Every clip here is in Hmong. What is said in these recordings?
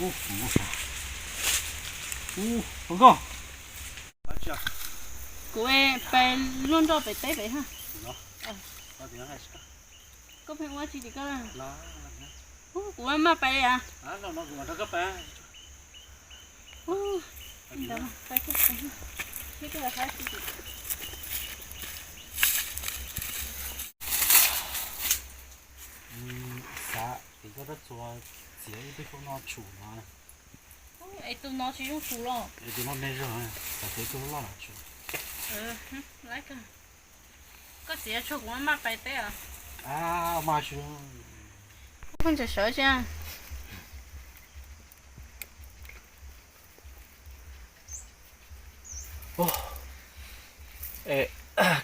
Ub, ub, ub, ub, nkauj. Kuv pais luaj nroj pem teb pem ha. Koj pheej ua tsi tim koj? Ub, kuv maj maj pais li as. Xav tias koj rab txuas txiav ib tug xyoob no tshum no. Es tus no tsis zoo tshum los? Es tus no me zog, xav tias tus loj loj los tshum. Koj txiav tshuaj kuv maj maj pais teb os. Mas tsis, pheej sawv sawv tsi.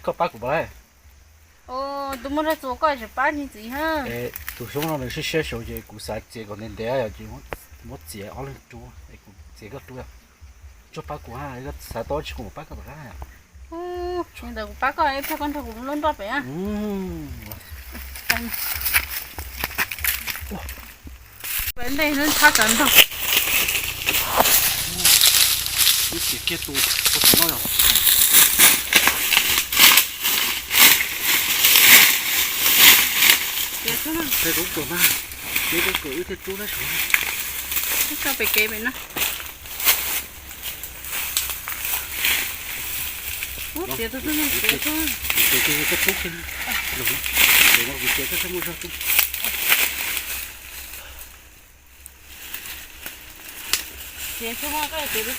Koj pab kuv pab. Tus muaj rab txuas koj tseem pab tsis txiv ha. Tus xyoob no nws siab siab saud ces kuv xav txiav kom ntev ntev yom, ces muab txiav ob leeg rub es kuv txiav koj rub yom. Koj pab kuv ha, xav tau tsi kuv mam pab koj tom qab. Ntawd kuv pab koj, ib pliag koj nrog kuv luaj nroj pem. Peb ntej lub tshab tawv nrog. Wb txiav kiag tus, tus no yom. Ces rub kawm mas, ces rub kawm wb thiaj rub tab sis. Wb tso pem kev pem no. Ub, txiav tus twg ne, txiav tus. Ces koj rub kiag, ces no kuv txiav koj thiaj muaj zog rub. Txiav xyoob koj txiav tus